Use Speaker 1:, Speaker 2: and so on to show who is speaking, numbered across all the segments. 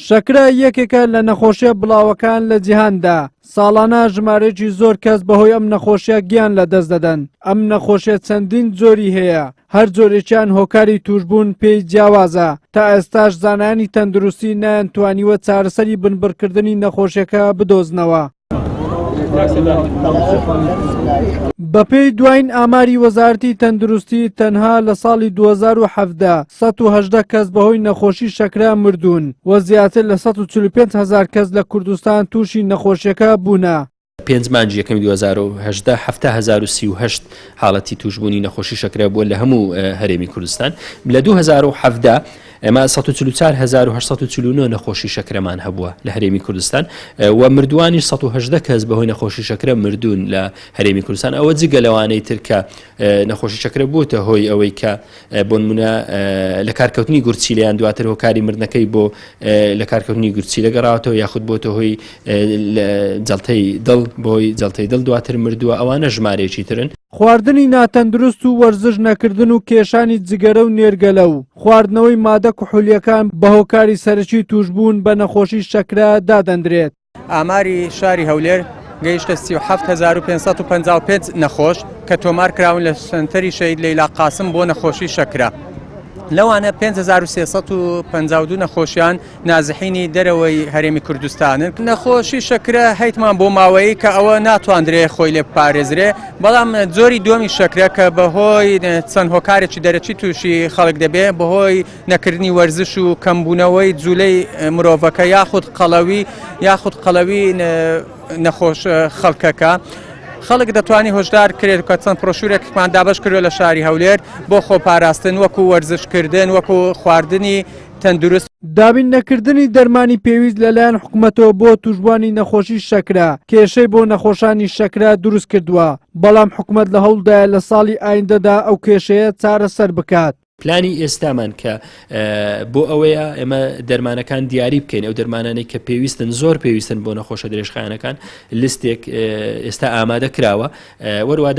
Speaker 1: شەکرە یەکێکە لە نەخۆشیە بڵاوەکان لە جیهاندا، ساڵانە ژمارەیەکی زۆر کەس بەهۆی ئەم نەخۆشیە گیان لەدەست دەدەن، ئەم نەخۆشیە چەندین جۆری هەیە، هەر جۆرێکیان هۆکاری توشبوون پێی جیاوازە، تا ئێستاش زانایانی تەندروستی نەیانتوانیوە چارەسەری بنبڕکردنی نەخۆشیەکە بدۆزنەوە. بەپێی دوایین ئاماری وەزارەتی تەندروستی تەنها لە ساڵی 2017 118 کەس بەهۆی نەخۆشی شەکرە مردوون و زیاتر لە 145 هەزار کەس لە کوردستان تووشی نەخۆشیەکە بوونە.
Speaker 2: پێنج مانگی یەکەمی 2018 7038 حاڵەتی تووشبوونی نەخۆشی شەکرە بووە لە هەموو هەرێمی کوردستان لە 2017 ئێمە 144849 نەخۆشی شەکرەمان هەبووە لە هەرێمی کوردستان و مردووانیش 118 کەس بەهۆی نەخۆشی شەکرە مردوون لە هەرێمی کوردستان ئەوە جگە لەوانەی تر کە نەخۆشی شەکرە بووتە هۆی ئەوەی کە بۆنمونە لە کارکەوتنی گورچیلیان دواتر هۆکاری مردنەکەی بۆ لە کارکەوتنی گورچیلە گەڕاوەتەوە یاخود بۆتە هۆی جەڵتەی دڵ بۆی جەڵتەی دڵ دواتر مردووە ئەوانە ژمارەیەکی ترن.
Speaker 1: خواردنی ناتەندروست و وەرزش نەکردن و کێشانی جگەرە و نێرگەلە و خواردنەوەی مادە کحولییەکان بە هۆکاری سەرەکی تووشبوون بە نەخۆشی شەکرە دادەندرێت.
Speaker 3: ئاماری شاری هەولێر گەیشتە 37555 نەخۆش کە تۆمار کراون لە سەنتەری شەهید لەیلا قاسم بۆ نەخۆشی شەکرە. لەوانە 5352 نەخۆشیان نازحینی دەرەوەی هەرێمی کوردستانن. نەخۆشی شەکرە هەیتمان بۆ ماوەیی کە ئەوە ناتواندرێ خۆی لێ بپارێزرێ، بەڵام جۆری دووەمی شەکرە کە بەهۆی چەند هۆکارێکی دەرەکی تووشی خەڵک دەبێ بەهۆی نەکردنی وەرزش و کەمبوونەوەی جوولەی مرۆڤەکە یاخود قەڵەوی یاخود قەڵەوی نەخۆش خەڵکەکە. خەڵک دەتوانانی هۆشدار کرێت کە چەند پرۆشورێکمان دابش کردوە لە شاری هەولێر بۆ خۆپاراستن وەکو وەرزشکردن وەکو خواردنی تەندروست.
Speaker 1: دابین نەکردنی دەرمانی پێویست لەلایەن حکومەتەوە بۆ تووشبووانی نەخۆشی شەکرە کێشەی بۆ نەخۆشانی شەکرە دروستکردووە، بەڵام حکومەت لە هەوڵدایە لە ساڵی ئایندەدا ئەو کێشەیە چارەسەر بکات.
Speaker 2: پلانی ئێستامان کە بۆ ئەوەیە ئێمە دەرمانەکان دیاری بکەین ئەو دەرمانانەی کە پێویستن زۆر پێویستن بۆ نەخۆشە درێژخایەنەکان لیستێک ئێستا ئامادە کراوە وەروا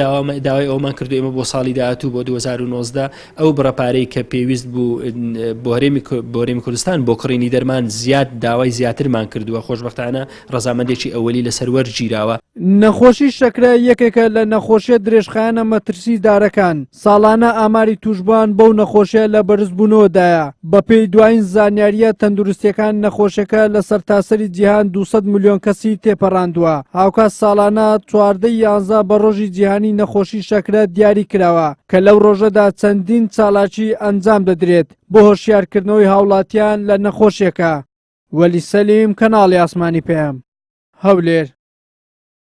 Speaker 2: داوای ئەومان کردو ئێمە بۆ ساڵی داهاتوو بۆ 2019 ئەو بڕە پارەی کە پێویست بوو بۆ هەرێمی بۆ هەرێمی کوردستان بۆ کڕینی دەرمان زیاد داوای زیاترمان کردووە خۆشبەختانە ڕەزامەندێکی ئەوەلی لەسەر وەرگیراوە.
Speaker 1: نەخۆشی شەکرە یەکێکە لە نەخۆشیە درێژخایەنە مەترسیدارەکان، ساڵانە ئاماری تووشبووان بەو نەخۆشیە لە بەرزبوونەوەدایە، بەپێی دوایین زانیارییە تەندروستییەکان نەخۆشیەکە لە سەرتاسەری جیهان 200 ملیۆن کەسی تێپەڕاندووە، هاوکات ساڵانە 14 ی یانزە بە ڕۆژی جیهانی نەخۆشی شەکرە دیاری کراوە کە لەو ڕۆژەدا چەندین چالاکی ئەنجام دەدرێت بۆ هۆشیارکردنەوەی هاوڵاتیان لە نەخۆشیەکە. وەلی سەلیم، کەناڵی ئاسمانی پەیام، هەولێر.